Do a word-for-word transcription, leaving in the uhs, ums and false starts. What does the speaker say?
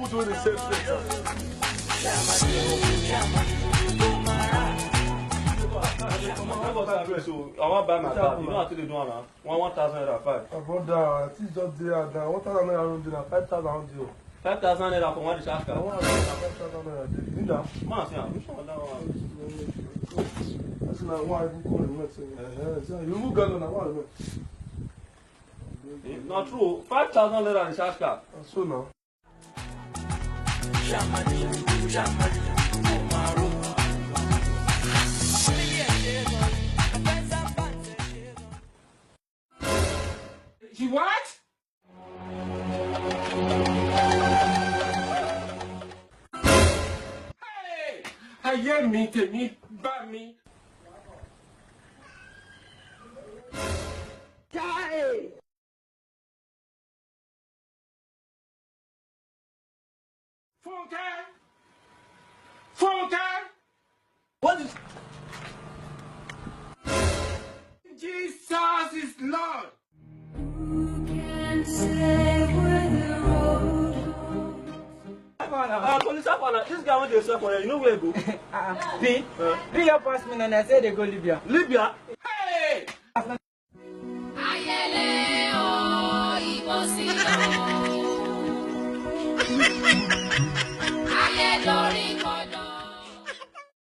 Who do the same thing? So I wan buy my bag. You know how to dey do am now. One one thousand naira five. My brother, I think just dey hard now. One thousand naira no dey na five thousand I wan dey o. Five thousand naira for one recharge card. One thousand naira five thousand naira dey. You need am? Man, see am. Which one that one? That's na one I even call the next thing. Eh, eh, see, you even get na one remain. Eh, na true. Five thousand naira recharge card. Na so now. She what? Hey! Ayé mi, tèmi bá mi. Fúnkẹ́! Fúnkẹ́! What is Jesus is Lord! Who can say where the road goes? Ah, police, how far now? This guy wey dey sell for here, you know where he go? Ah, P, P help pass me now, I say they go Libya. Libya? Hey! Ayẹlẹ o, ìbò sí o.